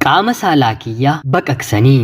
Qaama saalaa kiyya baqaqsanii.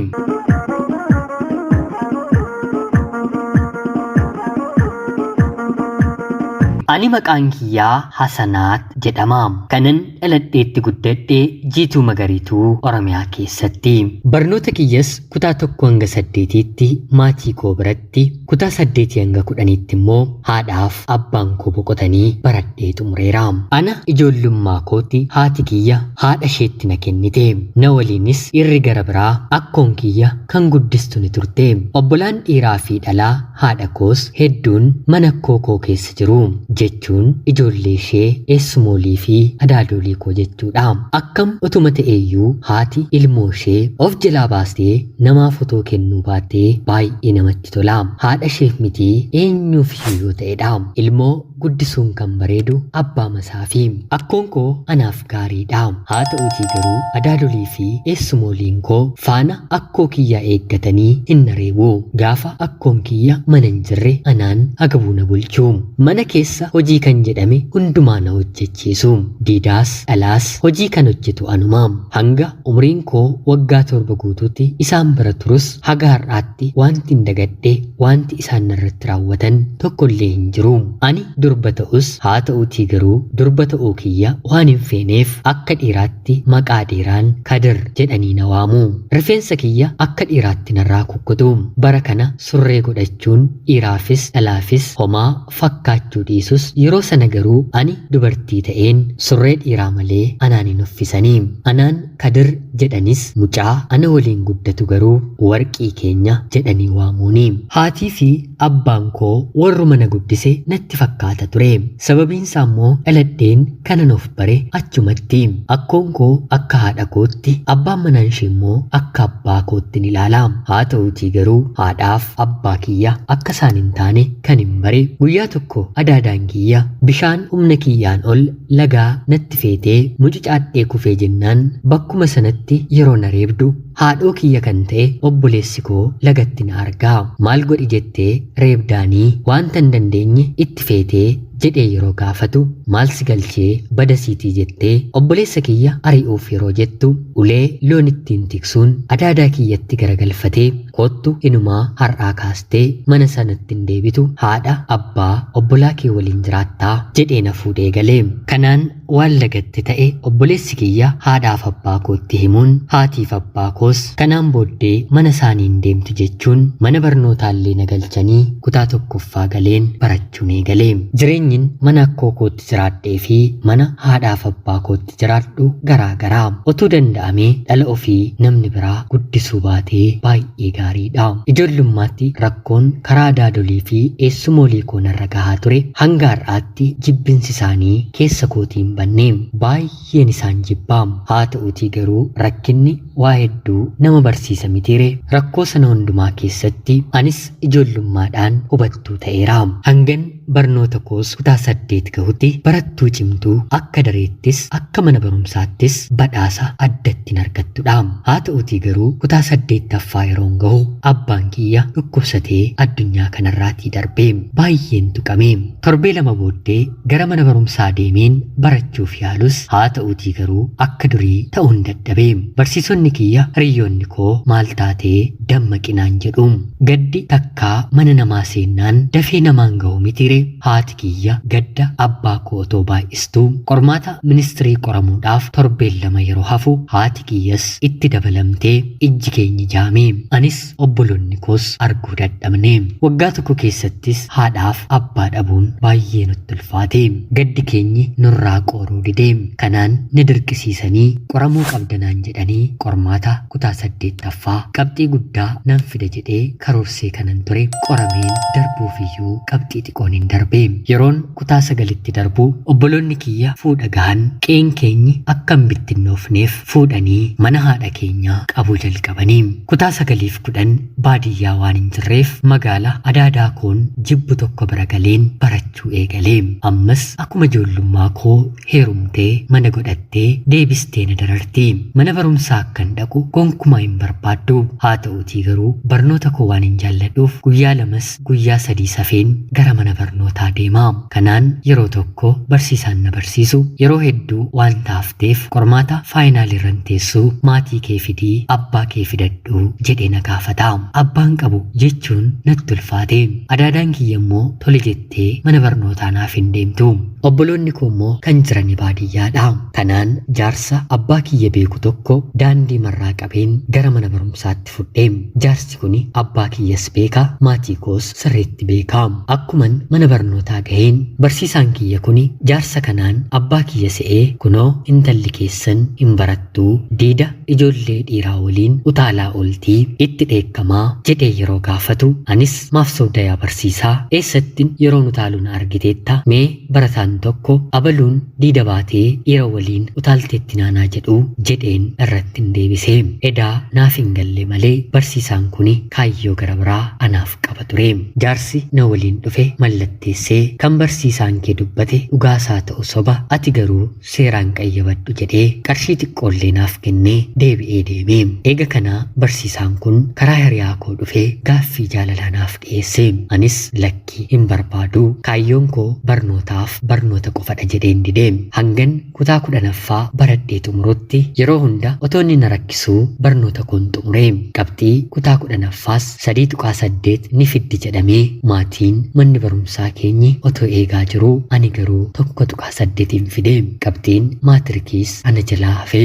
Ani maqaan kiyyaa Hasanaat jedhama. Kanan dhaladheetti guddadhe Jiituu Magariituu Oromiyaa keessatti. Barnoota kiyyas kutaa tokko hanga saddeetiitti maatii koo biratti, kutaa saddeetii hanga kudhaniitti immoo haadhaaf abbaan koo boqotanii baradhee xumureera. Ana ijoollummaa kootti haati kiyya haadha isheetti na kennite. Na waliinis dhiirri gara biraa akkoon kiyya kan guddistu ni turte. Obbolaan dhiiraa fi dhalaa haadha koos hedduun mana akkoo koo keessa jiru. Jechuun ijoollee ishee, eessumoolii fi adaadoolii koo jechuudha. Akkam utuma ta'eeyyuu haati ilmoo ishee of jalaa baastee namaaf otoo kennuu baattee baay'ee namatti tola. Haadha isheef mitii eenyuufiyyuu yoo ta'edha. Ilmoo guddisuun kan bareedu abbaa masaafi. Akkoon koo anaaf gaariidha. Haa ta'uutii garuu adaadolii fi eessumooliin koo faana akkoo kiyyaa eeggatanii hin na reebu. Gaafa akkoon kiyya mana hin jirre anaan agabuu na bulchu. Mana keessa hojii kan jedhame hundumaa na hojjechiisu. Diidaas dhalaas hojii kan hojjetu anuma. Hanga umriin koo waggaa 7 guutuutti isaan bira turus haga har'aatti wantin dagadhe wanti isaan narratti raawwatan tokkollee hin jiru. Ani durba ta'us haa ta'uutii garuu durba ta'uu kiyya waan hin feeneef akka dhiiraatti maqaa dhiiraan Kadir jedhanii na waamu. Rifeensa kiyya akka dhiiraatti narraa kukkutu. Bara kana surree godhachuun dhiiraafis dhalaafis homaa fakkaachuu dhiisus yeroo sana garuu ani dubartii ta'een surree dhiiraa malee anaan hin uffisanii. Anaan Kadir jedhanis mucaa ana waliin guddatu garuu warqii keenya jedhanii waamuuni. Haatii fi abbaan koo warruma na guddise natti fakkaata ture. Sababiinsaa immoo dhaladheen kanan of bare achumatti. Akkoon koo akka haadha kootti, abbaan manaan ishee immoo akka abbaa kootti ni ilaala. Haa ta'uutii garuu haadhaaf abbaa kiyya akka isaan hin taane kan hin bare guyyaa tokko adaadaan kiyya bishaan humna kiyyaan ol lagaa natti feetee mucucaadhee kufee jennaan bakkuma sanatti yeroo na reebdu haadhoo kiyya kan ta'e obboleessi koo lagatti na argaa. Maal godhi jettee reebdaanii wanta hin dandeenye itti feetee jedhee yeroo gaafatu maal si galchee bada siitii jettee obboleessa kiyya ari'uuf yeroo jettu ulee loon ittiin tiksuun adaadaa kiyyatti garagalfatee koottu inumaa har'aa kaastee mana sanatti hin deebitu haadha abbaa obbolaa kee waliin jiraattaa jedhee na fuudhee galee. Kanaan waan lagatti ta'e obboleessi kiyya haadhaaf abbaa kootti himuun haatiif abbaa koos kanaan booddee mana isaanii hin deemtu jechuun mana barnootaallee na galchanii kutaa tokkoffaa galeen barachuun eegale. Jireenyin mana akkoo kootti jiraadhee fi mana haadhaaf abbaa kootti jiraadhu garaa garaa. Otuu danda'amee dhala ofii namni biraa guddisuu baatee baay'ee gaariidha. Ijoollummaatti rakkoon karaa adaadolii fi eessumoolii koo narra gahaa ture hanga har'aatti jibbinsi isaanii keessa kootii hin banne. Baay'een isaan jibbaa. Haa ta'uutii garuu rakkinni waa hedduu nama barsiisa mitiire. Rakkoo sana hundumaa keessatti anis ijoollummaadhaan hubattuu ta'eera. Hangan barnoota koos kutaa 8 gahutti barattuu cimtuu akka dareettis akka mana barumsaattis badhaasa addatti hin argattudha. Haa ta'uutii garuu kutaa 8ffaa yeroon gahu abbaan kiyya dhukkubsatee addunyaa kanarraatii darbe. Baay'een tuqame. Torbee lama booddee gara mana barumsaa deemeen barachuuf yaalus haa ta'uutii garuu akka durii ta'uun dadhabe. Barsiisonni kiyya hiriyoonni koo maal taatee dammaqinaan jedhu. Gaddi takkaa mana namaa seennaan dafee namaan gahu mitiire. Haati kiyya gadda abbaa koo otoo baay'istuu qormaata ministirii qoramuudhaaf torbeen lama yeroo hafu haati kiyyas itti dabalamtee ijji keenyi jaame. Anis obboloonni koos arguu dadhabne. Waggaa tokko keessattis haadhaaf abbaa dhabuun baay'ee nutti ulfaate. Gaddi keenyi nurraa qooruu dide. Kanaan na dirqisiisanii qoramuu qabda naan jedhanii qormaata kutaa 8ffaa qabxii guddaa nan fida jedhee karoorsee kanan ture qorameen darbuufiyyuu qabxii xiqqoon hin darbe. Yeroon kutaa 9tti darbu obboloonni kiyya fuudha gahan qe'een keenyi akka hin bittinnoofneef fuudhanii mana haadha keenyaa qabuu jalqabanii. Kutaa 9 fi 10 baadiyyaa waan hin jirreef magaala adaadaa koon jibbu tokko bira galeen barachuu eegale. Ammas akkuma ijoollummaa koo heerumtee mana godhattee deebistee na dararti. Mana barumsaa akkan dhaqu gonkumaa hin barbaaddu. Haa ta'uutii ta'utii garuu barnoota koo waan hin jaalladhuuf guyyaa lamas guyyaa sadii safeen gara mana barnootaa deema. Kanaan yeroo tokko barsiisaan na barsiisu yeroo hedduu waan taafteef qormaata faayinaal irran teessu maatii kee fidii abbaa kee fidadhu jedhee na gaafata. Abbaan qabu jechuun natti ulfaate. Adaadaan kiyya immoo tole jettee mana barnootaa naaf hin deemtu. Obboloonni koo immoo kan jirani baadiyyaadha. Kanaan jaarsa abbaa kiyya beeku tokko daandii marraa qabeen gara mana barumsaatti fudhe. Jaarsi kuni abbaa kiyyas beeka, maatii koos sirriitti beeka. Akkuman mana barnootaa gaheen barsiisaan kiyya kuni jaarsa kanaan abbaa kiyya se'ee kunoo intalli keessan hin barattuu diida ijoollee dhiiraa waliin utaalaa ooltii itti dheekkamaa jedhee yeroo gaafatu anis maaf sobda yaa barsiisaa eessattin yeroon utaaluu na argiteetta mee barataan tokko abaluun diida baatee dhiira waliin utaalteetti naanaa jedhu jedheen irratti hin deebise. Edaa naaf hin galle malee barsiisaan kuni kaayyoo gara biraa anaaf qaba ture. Jaarsi na waliin dhufe mallatteessee kan barsiisaan kee dubbate dhugaasaa ta'u soba ati garuu seeraan qayyabadhu jedhee qarshii xiqqoollee naaf kennee deebi'ee deeme. Eega kanaa barsiisaan kun karaa hiriyaa koo dhufee gaaffii jaalalaa naaf dhiyeesse. Anis lakki hin barbaadu kaayyoon koo barnootaaf barnoota qofadha jedheen dide. Hangan kutaa 10ffaa baradhee xumurutti yeroo hunda otoo inni na rakkisuu barnoota koon xumure. Qabxii kutaa 10ffaas 3.8 ni fiddi jedhamee maatiin manni barumsaa keenyi otoo eegaa jiruu ani garuu 1.8n fide. Qabxiin maatirikiis ana jalaa hafe.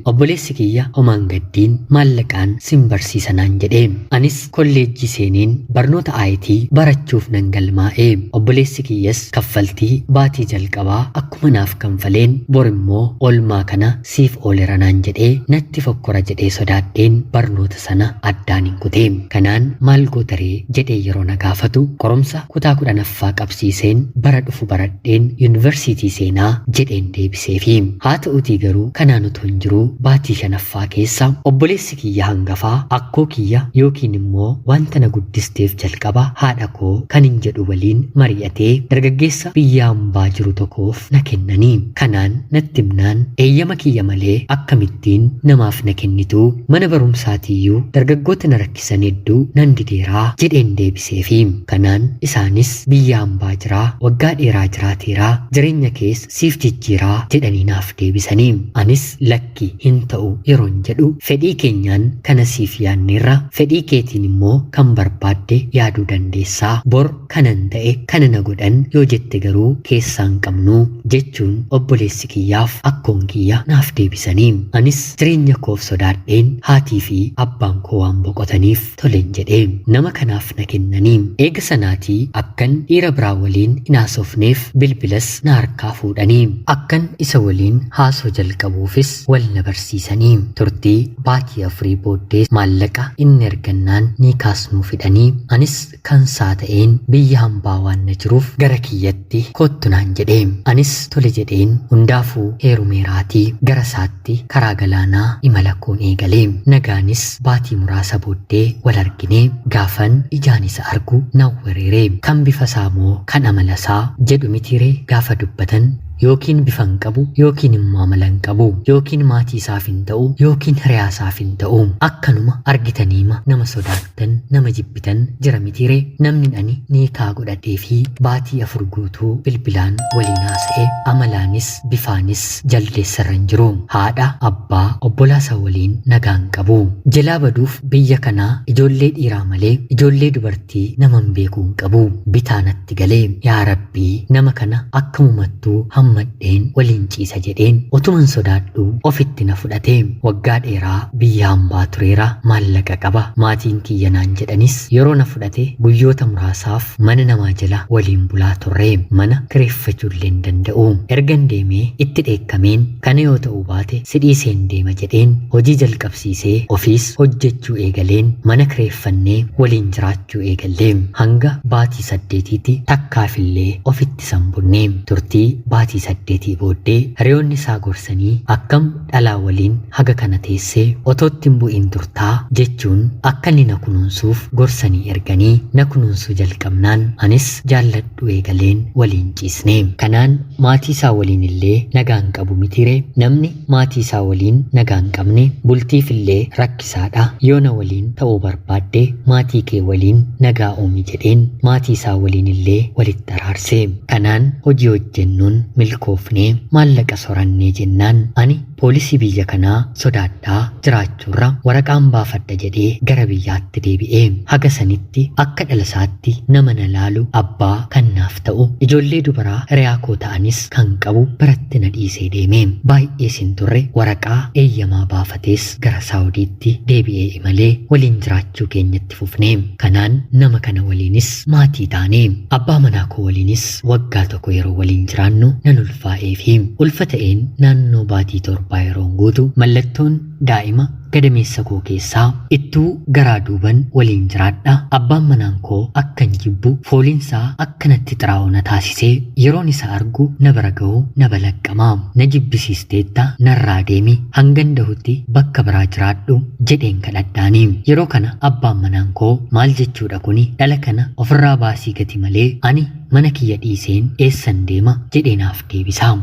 Obboleessi kiyya homaan gaddiin maallaqaan sin barsiisa naan jedhe. Anis kolleejjii seeneen barnoota IT barachuuf nan galmaa'e. Obboleessi kiyyas kaffaltii baatii jalqabaa akkuma naaf kanfaleen bor immoo oolmaa kana siif oolera naan jedhee natti fokkora jedhee sodaadheen barnoota sana addaan hin kute. Kanaan maal gootaree jedhee yeroo na gaafatu qorumsa kutaa 10ffaa qabsiiseen bara dhufu baradheen yuunivarsiitii seenaa jedheen deebiseefi. Haa ta'uutii garuu kanaan otoo hin jiruu baatii shanaffaa keessa obboleessi kiyya hangafaa akkoo kiyya yookiin immoo wanta na guddisteef jalqaba haadha koo kan hin jedhu waliin mari'atee dargaggeessa biyya hambaa jiru tokkoof na kennanii. Kanaan natti himnaan eeyyama kiyya malee akkamittiin namaaf na kennitu mana barumsaatiiyyuu dargaggoota na rakkisan hedduu nan dideeraa jedheen deebiseefi. Kanaan isaanis biyya hambaa jiraa waggaa dheeraa jiraateeraa jireenya kees siif jijjiiraa jedhanii naaf deebisanii. Anis lakki hin ta'u yeroon jedhu fedhii keenyaan kana siif yaadneerra fedhii keetiin immoo kan barbaadde yaaduu dandeessaa bor kanan ta'e kana na godhan yoo jette garuu keessaan qabnu jechuun obboleessi kiyyaaf akkoon kiyya naaf deebisanii. Anis jireenya koof sodaadheen haatii fi abbaan koo waan boqotaniif tolen jedhe nama kanaaf na kennanii. Eega sanaatii akkan dhiira biraa waliin hin haasofneef bilbilas na harkaa fuudhanii akkan isa waliin haasoo jalqabuufis wal na barsiisanii. Turtii baatii afurii booddee maallaqa inni ergannaan ni kaasnuu fidhanii anis kansaa ta'een biyya hambaa waan na jiruuf gara kiyyatti koottu naan jedhe. Anis tole jedheen hundaafuu heerumeeraatii gara isaatti karaa galaanaa imala koon eegale. Nagaanis baatii muraasa booddee wal argine gaafan ijaan isa argu nan wereere. Kan bifa isaa moo kan amala isaa jedhu mitiiree gaafa dubbatan yookiin bifa hin qabu yookiin immoo amala hin qabu yookiin maatii isaaf hin ta'u yookiin hiriyaa isaaf hin ta'u. Akkanuma argitaniima nama sodaattan nama jibbitan jira mitiiree. Namni ani niikaa godhadhee fi baatii 4 guutuu bilbilaan waliin haasa'e amalaanis bifaanis jaldeessarra hin jiru. Haadha abbaa obbolaasa waliin nagaan qabu. Jalaa baduuf biyya kanaa ijoollee dhiiraa malee ijoollee dubartii naman beekuu hin qabu. Bitaa natti galee yaa rabbii nama kana akkamumattuu hammadheen waliin ciisa jedheen otuman sodaadhu ofitti na fudhate. Waggaa dheeraa biyya hambaa tureera maallaqa qaba maatiin kiyya naan jedhanis yeroo na fudhate guyyoota muraasaaf mana namaa jala waliin bulaa turre. Mana kireeffachuullee hin danda'u. Ergan deemee itti dheekkameen kana yoo ta'uu baate si dhiiseen deema jedheen hojii jalqabsiisee ofiis hojjechuu eegaleen mana kireeffannee waliin jiraachuu eegalle. Hanga baatii 8tti takkaafillee ofitti san bunne. Turtii baatii baatii 8 booddee hiriyoonni isaa gorsanii akkam dhalaa waliin haga kana teessee otootti hin bu'iin turtaa jechuun akka inni na kunuunsuuf gorsanii erganii na kunuunsuu jalqabnaan anis jaalladhu eegaleen waliin ciisne. Kanaan maatii isaa waliin illee nagaan qabu mitiire namni maatii isaa waliin nagaan qabne bultiif illee rakkisaadha. Yoo na waliin ta'uu barbaadde maatii kee waliin nagaa uumi jedheen maatii isaa waliin illee walitti araarse. Kanaan hojii hojjennuun milkoofnee maallaqa sorannee jennaan ani poolisii biyya kanaa sodaadhaa jiraachuurra waraqaan baafadha jedhee gara biyyaatti deebi'ee haga sanitti akka dhalasaatti nama na laalu abbaa kan naaf ta'u ijoollee dubaraa hiriyaa koo ta'anis kan qabu biratti na dhiisee deeme. Baay'ee sin turre waraqaa eeyyamaa baafatees gara Saawudiitti deebi'ee imalee waliin jiraachuu keenyatti fufne. Kanaan nama kana waliinis maatii taane. Abbaa manaa koo waliinis waggaa tokko yeroo waliin jiraannu nan ulfaa'ee fi ulfa ta'een naannoo baatii 7 yeroon guutu mallattoon daa'ima gadameessa koo keessaa ittuu garaa duuban waliin jiraadha. Abbaan manaan koo akkan jibbu fooliinsaa akkanatti xiraa'u na taasisee yeroon isa argu na bira ga'u na balaqqama. Na jibbisiisteetta narraa deemi hangan dahutti bakka biraa jiraadhu jedheen kadhadhaani. Yeroo kana abbaan manaan koo maal jechuudha kuni dhala kana ofirraa baasii gati malee ani mana kiyya dhiiseen eessan deema jedhee naaf deebisa.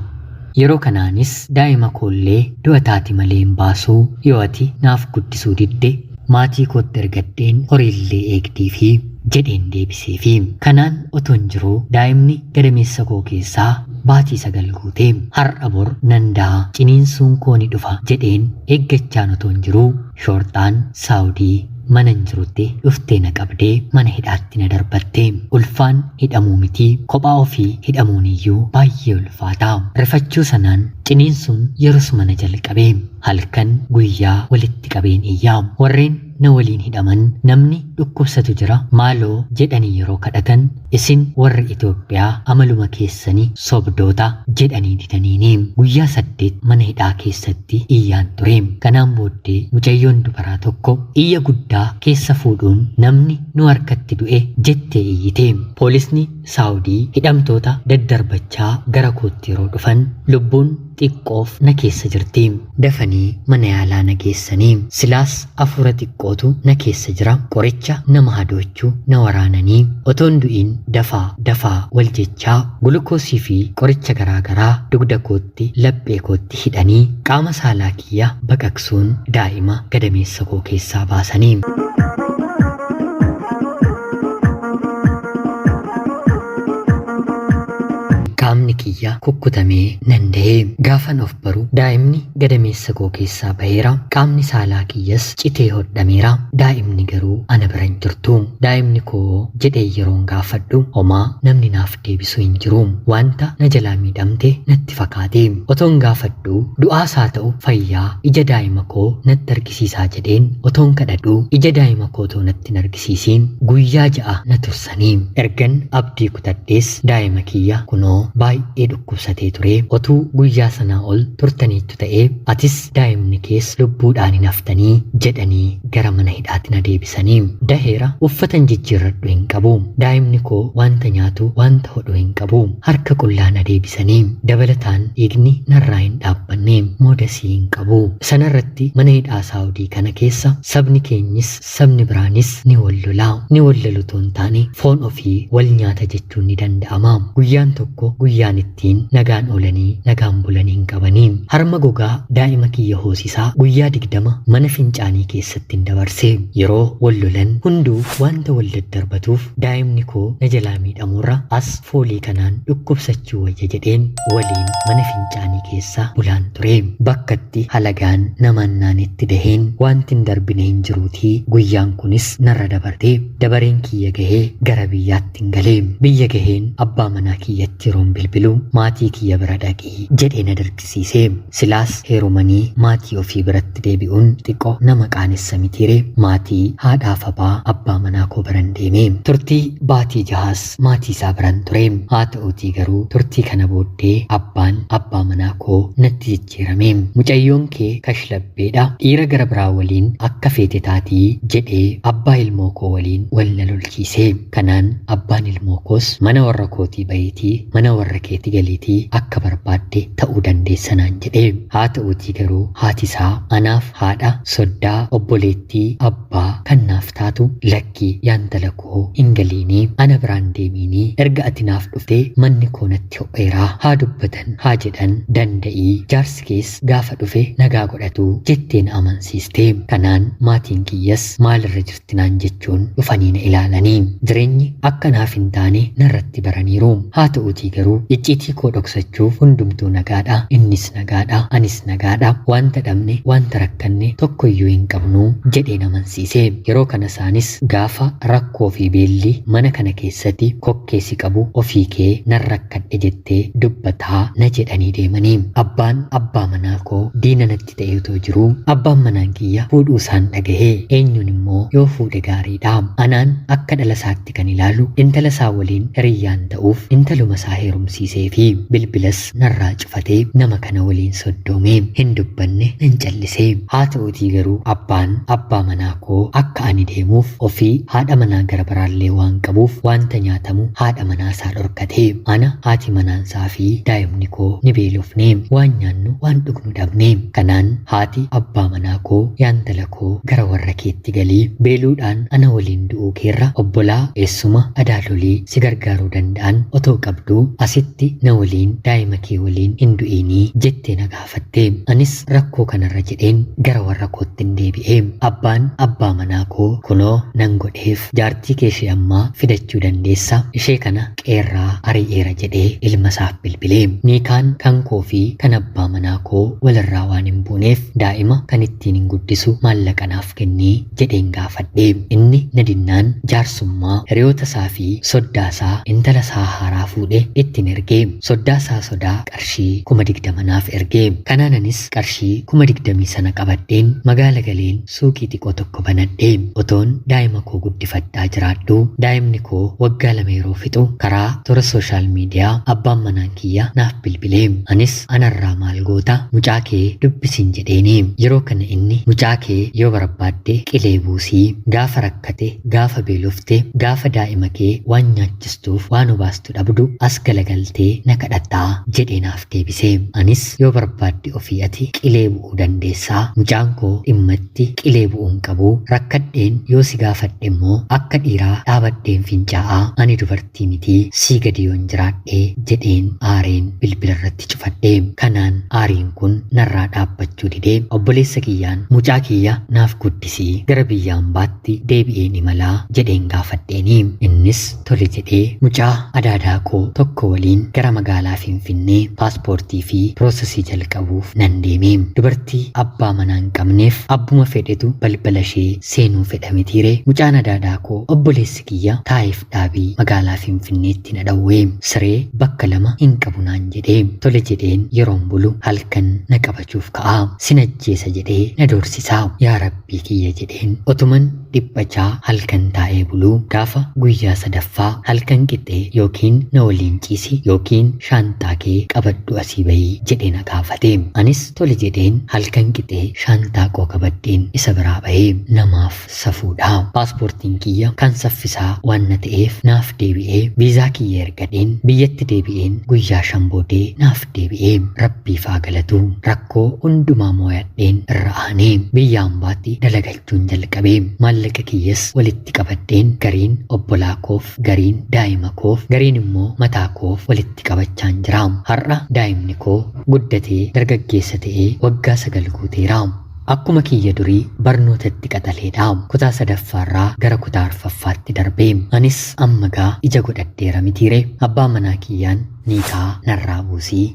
Yeroo kanaanis daa'ima koollee du'a taati malee hin baasuu yoo ati naaf guddisuu didde maatii kootti ergadheen horiillee eegdii fi jedheen deebisee fi kanaan otoon jiruu daa'imni gadameessa koo keessaa baatii 9 guutee har'a bor nan da'a ciniinsuun koo ni dhufa jedheen eeggachaan otoon jiruu shoorxaan Saawudii mana hin jirutti dhuftee na qabdee mana hidhaatti na darbatte. Ulfaan hidhamuu miti kophaa ofii hidhamuun iyyuu baay'ee ulfaata. Rifachuu sanaan ciniinsuun yerosuma na jalqabe. Halkan guyyaa walitti qabeen iyyaa. Warreen na waliin hidhaman namni dhukkubsatu jira maaloo jedhanii yeroo kadhatan isin warri Itoophiyaa amaluma keessanii sobdoota jedhanii didaniini. Guyyaa 8 mana hidhaa keessatti iyyaan ture. Kanaan booddee mucayyoon dubaraa tokko iyya guddaa keessa fuudhuun namni nu harkatti du'e jettee iyyite. Poolisni Saawudii hidhamtoota daddarbachaa gara kootti yeroo dhufan lubbuun xiqqoof na keessa jirti. Dafanii mana yaalaa na geessanii silaas afuura xiqqootu na keessa jira. Qoricha nama hadoochuu na waraananii otoon du'iin dafaa dafaa wal jechaa gulukoosii fi qoricha garaagaraa dugda kootti laphee kootti hidhanii qaama saalaa kiyya baqaqsuun daa'ima gadameessa koo keessaa baasanii. Qaamni kiyya kukkutamee nan da'e. Gaafan of baru daa'imni gadameessa koo keessaa baheera. Qaamni saalaa kiyyas citee hodhameera. Daa'imni garuu ana bira hin jirtu. Daa'imni koo jedhee yeroon gaafadhu homaa namni naaf deebisu hin jiru. Wanta na jalaa miidhamte natti fakkaate. Otoon gaafadhu du'aas haa ta'u fayyaa ija daa'ima koo natti argisiisaa jedheen otoon kadhadhu ija daa'ima koo otoo natti hin argisiisiin guyyaa 6 na tursanii. Ergan abdii kutadhees daa'ima kiyya kunoo baay'ee dhukkubsatee ture. Otuu guyyaa sanaa ol turtaniittu ta'ee atis daa'imni kees lubbuudhaan hin haftanii jedhanii gara mana hidhaatti na deebisanii. Daheera uffatan jijjiirradhu hin qabu. Daa'imni koo wanta nyaatu wanta hodhu hin qabu. Harka qullaa na deebisanii. Dabalataan dhiigni narraa hin dhaabbanne moodasii hin qabu. Sanarratti mana hidhaa Saawudii kana keessa sabni keenyis sabni biraanis ni wal lola. Ni wal lolu otoo hin taane foon ofii wal nyaata jechuun ni danda'ama. Guyyaan tokko guyyaan ittiin nagaan oolanii nagaan bulanii hin qabanii. Harma gogaa daa'ima kiyya hoosisaa guyyaa 20 mana fincaanii keessatti hin dabarse. Yeroo wal lolan hunduu wanta wal daddarbatuuf daa'imni koo na jalaa miidhamuurra as foolii kanaan dhukkubsachuu wayya jedheen waliin mana fincaanii keessa bulaan ture. Bakkatti halagaan namaan naanitti daheen wanti hin darbine hin jiruutii guyyaan kunis narra dabarte. Dabareen kiyya gahee gara biyyaatti hin galee. Biyya gaheen abbaa manaa kiyyatti yeroon bilbilu maatii kiyya bira dhaqii jedhee na dirqisiise. Silaas heerumanii maatii ofii biratti deebi'uun xiqqoo nama qaanessa mitiire. Maatii haadhaaf abbaa abbaa manaa koo biran deeme. Turtii baatii 6 maatii isaa biran ture. Haa ta'uutii garuu turtii kana booddee abbaan abbaa manaa koo natti jijjiirame. Mucayyoon kee kashlabbeedha. Dhiira gara biraa waliin akka feete taatii jedhee abbaa ilmoo koo waliin wal na lolchiise. Kanaan abbaan ilmoo koos mana warra kootii bahiitii mana warra keetti keetti galiitii akka barbaadde ta'uu dandeessa naan jedhe. Haa ta'uutii garuu haati isaa anaaf haadha, soddaa, obboleettii, abbaa kan naaf taatu lakkii yaa intala koo hin galiinii ana biraan deemiinii erga ati naaf dhuftee manni koo natti ho'eeraa haa dubbatan haa jedhan danda'ii jaarsi kees gaafa dhufe nagaa godhatu jetteen amansiiste. Kanaan maatiin kiyyas maalirra jirti naan jechuun dhufanii na ilaalanii jireenyi akka naaf hin taane narratti baraniiru. Haa ta'uutii garuu icciitii koo dhoksachuuf hundumtuu nagaadha, innis nagaadha, anis nagaadha, wanta dhabne wanta rakkanne tokkoyyuu hin qabnu jedheen amansiise. Yeroo kana isaanis gaafa rakkoo fi beelli mana kana keessatti kokkeessi qabu ofii kee nan rakkadhe jettee dubbataa na jedhanii deemanii. Abbaan abbaa manaa koo diina natti ta'e otoo jiruu abbaan manaan kiyya fuudhuu isaan dhagahee eenyuun immoo yoo fuudhe gaariidha. Anaan akka dhala isaatti kan ilaalu intala isaa waliin hiriyyaan ta'uuf intaluma isaa heerumsiisee fi bilbilas narraa cufatee nama kana waliin soddoomee hin dubbanne nan callisee. Haa ta'uutii garuu abbaan abbaa manaa koo akka ani deemuuf ofii haadha manaa gara biraallee waan qabuuf wanta nyaatamu haadha manaa isaa dhorkate. Ana haati manaansaa fi daa'imni koo ni beelofne, waan nyaannu waan dhugnu dhabne. Kanaan haati abbaa manaa koo yaa intala koo gara warra keetti galii beeluudhaan ana waliin du'uu keerra obbolaa eessuma adaalolii si gargaaruu danda'an otoo qabduu asitti na waliin daa'ima kee waliin hin du'iinii jettee na gaafatte. Anis rakkoo kanarra jedheen gara warra kootti hin deebi'e. Abbaan abbaa manaa koo kunoo nan godheef jaartii kee ishee ammaa fidachuu dandeessa ishee kana qeerraa ari'eera jedhee ilma isaaf bilbilee. Niikaan kan koo fi kan abbaa manaa koo walirraa waan hin buuneef daa'ima kan ittiin hin guddisu maallaqa naaf kennii jedheen gaafadhe. Inni na dinnaan jaarsummaa hiriyoota isaa fi soddaa isaa intala isaa haaraa fuudhe ittiin ergee. Soddaa isaa sodaa qarshii 20,000 naaf ergee. Kanaan anis qarshii 20,000 sana qabadheen magaala galeen suuqii xiqqoo tokko banadhe. Otoon daa'ima koo guddifadhaa jiraadhu daa'imni koo waggaa 2 yeroo fixu karaa toora sooshaal miidiyaa abbaan manaan kiyya naaf bilbilee. Anis anarraa maal goota mucaa kee dubbisiin jedheeni. Yeroo kana inni mucaa kee yoo barbaadde qilee buusii gaafa rakkate gaafa beelofte gaafa daa'ima kee waan nyaachistuuf waan obaastu dhabdu as galagaltee na kadhattaa jedhee naaf deebise. Anis yoo barbaadde ofii ati qilee bu'uu dandeessaa mucaan koo dhimmatti qilee bu'uun qabu rakkadheen yoo si gaafadhe immoo akka dhiiraa dhaabadheen fincaa'aa ani dubartii mitii sii gadi yoon jiraadhe jedheen aareen bilbila irratti cufadhe. Kanaan aariin kun narraa dhaabbachuu didee obboleessa kiyyaan mucaa kiyya naaf guddisii gara biyya hambaatti deebi'een imalaa jedheen gaafadheeni. Innis tole jedhee mucaa adaadaa koo tokko waliin gara magaalaa Finfinnee paaspoortii fi piroosesii jalqabuuf nan deeme. Dubartii abbaa manaa hin qabneef abbuma fedhetu balbala ishee seenuu fedha mitiire. Mucaan adaadaa koo obboleessi kiyya taa'eef dhaabii magaalaa Finfinneetti na dhawwee siree bakka 2 hin qabu naan jedhee. Tole jedheen yeroon bulu halkan na qabachuuf ka'a. Sin ajjeesa jedhee na doorsisaa. Yaa rabbii kiyya jedheen otuman dhiphachaa halkan taa'ee buluu gaafa guyyaa sadaffaa halkan qixxee yookiin na waliin ciisi yookiin shaanxaa kee qabadhu asii bahii jedhee na gaafate. Anis tole jedheen halkan qixxee shaanxaa koo qabadheen isa biraa bahee. Namaaf safuudha. Paaspoortiin kiyya kan saffisaa waan na ta'eef naaf deebi'ee viizaa kiyya ergadheen biyyatti deebi'een guyyaa 5 boodee naaf deebi'ee. Rabbiif haa galatu. Rakkoo hundumaa mooyadheen irra aanee biyya hambaatti dalagachuun jalqabee. Maallaqa kiyyas walitti qabadheen gariin obbolaa koof, gariin daa'ima koof, gariin immoo mataa koof walitti qabachaan jira. Har'a daa'imni koo guddatee dargaggeessa ta'ee waggaa 9 guuteera. Akkuma kiyya durii barnootatti qaxaleedha. Kutaa 3ffaarraa gara kutaa 4ffaatti darbee. Anis amma gaa ija godhadheera mitiire. Abbaa manaa kiyyaan niikaa narraa buusii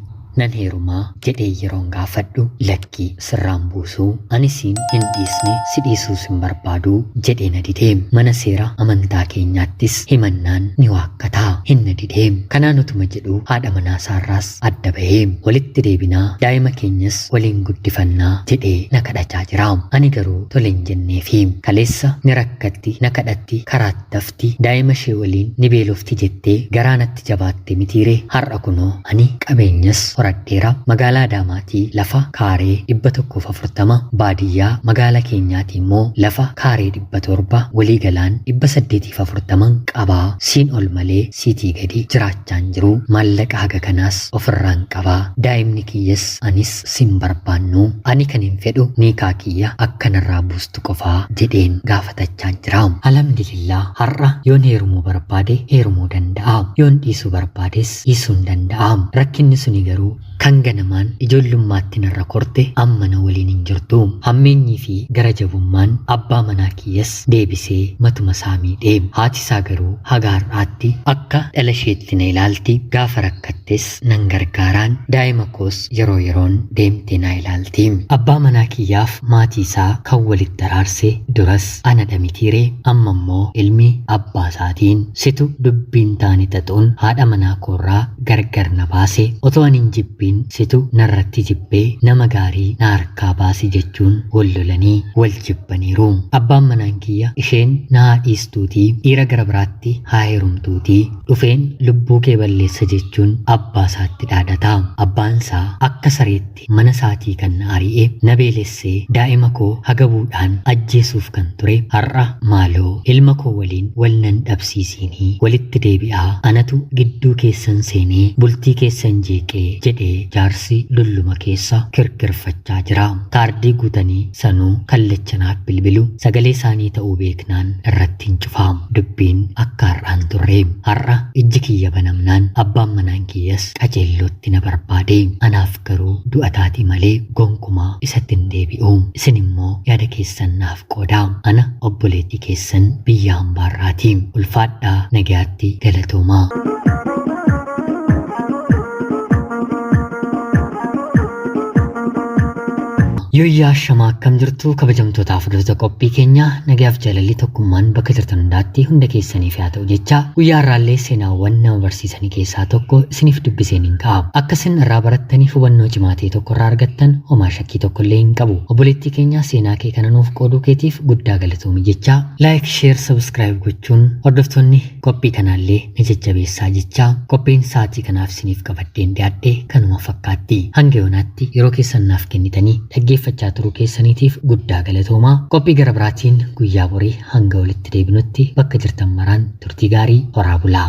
nan heerumaa jedhee yeroon gaafadhu lakki sirraan buusuu ani siin hin dhiisne si dhiisuus hin barbaadu jedhee na didee. Mana seera amantaa keenyaattis himannaan ni waakkataa hin na didee. Kanaan utuma jedhu haadha manaa isaarraas adda bahee walitti deebinaa daa'ima keenyas waliin guddifannaa jedhee na kadhachaa jira. Ani garuu tole hin jenneefi. Kaleessa ni rakkatti na kadhatti karaatti hafti daa'ima ishee waliin ni beelofti jettee garaa natti jabaatte mitiire. Har'a kunoo ani qabeenyas horadheera. Magaalaa Adaamaatii lafa kaaree 140, baadiyyaa magaalaa keenyaatii immoo lafa kaaree 700, waliigalaan 840 qabaa. Siin ol malee siitii gadi jiraachaan jiru. Maallaqa haga kanaas ofirraan qabaa. Daa'imni kiyyas anis sin barbaannu. Ani kan hin fedhu niikaa kiyya akkanarraa buustu qofaa jedheen gaafatachaan jira. Alhamdulillah, har'a yoon heerumuu barbaade heerumuu danda'a. Yoon dhiisuu barbaades dhiisuun danda'a. Rakkinni suni garuu kan ganamaan ijoollummaatti narra korte amma na waliin hin jirtu. Hammeenyii fi gara jabummaan abbaa manaa kiyyas deebisee matuma isaa miidhe. Haati isaa garuu haga har'aatti akka dhala isheetti na ilaalti. Gaafa rakkattes nan gargaaraan, daa'ima koos yeroo yeroon deemtee na ilaalti. Abbaa manaa kiyyaaf maatii isaa kan walitti araarse duras anadha mitiiree? Amma immoo ilmi abbaa isaatiin situ dubbiin taane xaxuun haadha manaa koorraa gargar na baase, otoo ani hin jibbiin situ narratti jibbee nama gaarii na harkaa baase jechuun wal lolanii wal jibbaniiru. Abbaan manaan kiyya isheen na haa dhiistuutii, dhiira gara biraatti haa heerumtuutii, dhufeen lubbuu kee balleessa jechuun abbaa isaatti dhaadata. Abbaan isaa akka sareetti mana isaatii kan na ari'e, na beelessee daa'ima koo hagabuudhaan ajjeesuuf kan ture, har'a maaloo ilma koo waliin wal nan dhabsiisiinii walitti deebi'aa, anatu gidduu keessan seenee bultii keessan jeeqee jedhee jaarsi dulluma keessa kirkirfachaa jira. Kaardii guutanii sanuu kallachanaaf bilbilu, sagalee isaanii ta'uu beeknaan irratti hin cufaa. Dubbiin akka har'aan turre. Har'a ijji kiyya banamnaan abbaan manaan kiyyas qajeellootti na barbaade. Anaaf garuu du'a taati malee gonkumaa isatti hin deebi'u. Isin immoo yaada keessan naaf qoodaa. Ana obboleettii keessan biyya hambaarraati. Ulfaadhaa, nagayaatti, galatoomaa. Yooyyaa, shamaa, akkam jirtu kabajamtootaaf hordoftoota qophii keenya? Nagayaaf jaalalli tokkummaan bakka jirtan hundaatti hunda keessaniif haa ta'u jecha, guyyaa har'aallee seenaawwan nama barsiisanii keessaa tokko isiniif dubbiseen hin ka'a. Akka isin irraa barattanii hubannoo cimaa ta'e tokko irraa argattan homaa shakkii tokko illee hin qabu. Obboleettii keenya, seenaa kee kana nuuf qooduu keetiif guddaa galatoomi jecha, like, share, subscribe gochuun hordoftoonni qophii kanaallee na jajjabeessaa jecha, qophiin sa'aatii kanaaf isiniif qabadheen dhiyaadhe kanuma fakkaatti. Hanga yoonaatti yeroo keessan naaf kennitanii dhaggeeffachaa turuu keessaniitiif guddaa galatoomaa. Qophii gara biraatiin guyyaa borii hanga walitti deebinutti bakka jirtan maraan turtii gaarii, horaa bulaa.